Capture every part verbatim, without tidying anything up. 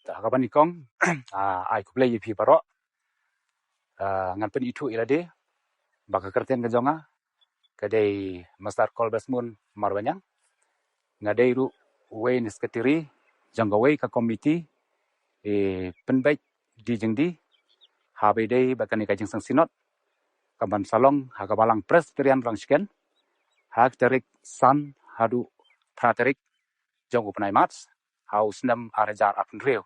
Ha kaba nyngkong, ah, ai khublei ïa phi baroh. Ah, ngan pynithuh ïa lade ba ka kyrteng ka jong nga ka dei Mister Kolbesmun Marbaniang. Nga dei ruh uwei na secretary jong kawei ka komiti, eh, pynbeit die jingdie ha ba ïadei bad kane ka jingïaseng synod kaban sa long ha ka Balang Presbyterian Rangshken ha ka tarik san haduh phra tarik jong u bnai March ha u snem ar hajar arphew hynriew.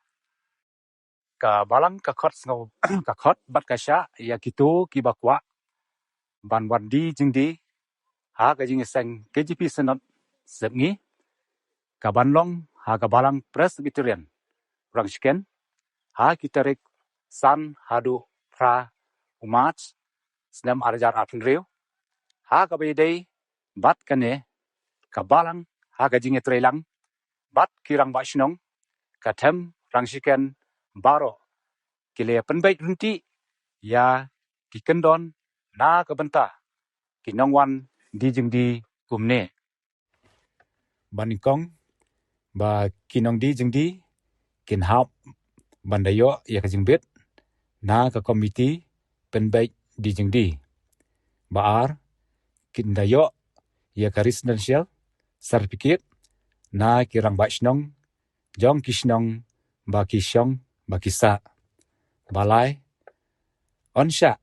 Ka Balang ka khot sngew ka khot bad ka shah ïa kito kiba kwah ban wan die jingdie ha ka jingïaseng K J P Synod Sepngi kaban long ha ka Balang Presbyterian Rangshken ha ki tarik san haduh phra u March snem ar hajar arphew hynriew. Ha kaba ïadei bad kane ka Balang ha ka jingïatreilang bad ki rangbah shnong, ka them Rangshken baroh ki la pynbeit ryntih ïa ki kyndon na ka bynta ki nongwan die jingdie kumne. Ba nyngkong, ba ki nongdie jingdie kin hap ban da ïoh ïa ka jingbit na ka komiti pynbeit die jingdie. Ba ar, kin da ïoh ïa ka residential certificate na ki rangbah shnong jong ki shnong ba ki shong ba ki sah. Ba lai, yn shah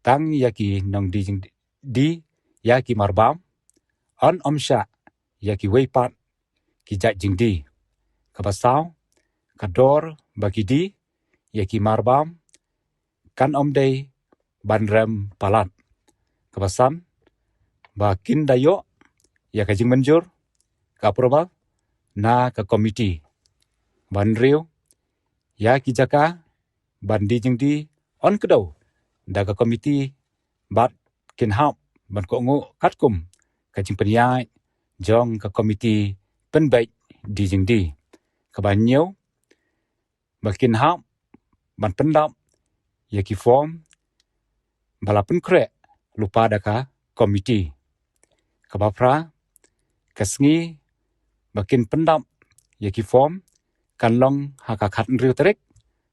tang ïa ki nongdie jingdie ïa ki marbam, yn ym shah ïa kiwei pat ki jait jingdie. Kaba saw, ka dor ba ki die ïa ki marbam kan ym dei ban rem palat. Kaba san, ba kin da ïoh ïa ka jingmynjur, ka approval na ka komiti. Ba hynriew, ïa ki jaka ban die jingdie yn kdew da ka komiti bad kin hap ban kohnguh katkum ka jingpynïaid jong ka komiti pynbeit die jingdie. Kaba hynñiew, ba kin hap ban pyndap ïa ki form ba la pynkhreh lypa da ka komiti. Kaba phra, ka sngi ba kin pyndap ïa ki form kan long ha ka khathynriew tarik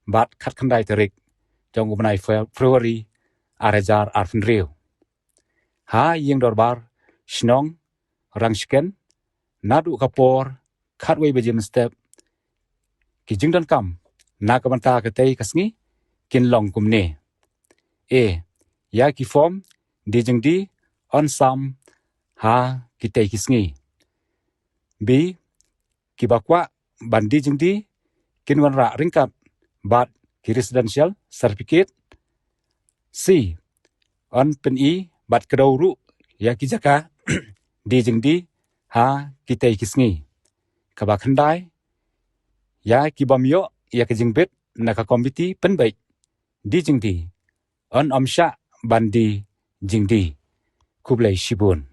bad khatkhyndai tarik jong u bnai Fe-, February ar hajar arphew hynriew. Ha ïing dorbar shnong Rangshken, naduh ka por khatwei baje mynstep, ki jingdonkam na ka bynta katei ka sngi kin long kumne. A, ïa ki form die jingdie yn sam ha kitei ki sngi. B, kiba kwah ban die jingdie kin wanrah ryngkat bad ki residential certificate. C, yn pyni bad kdew ruh ïa ki jaka die jingdie ha kitei ki sngi. Kaba khyndai, ïa ki bym ïoh ïa ka jingbit na ka komiti pynbeit die jingdie, yn ym shah ban die jingdie. Khublei shibun.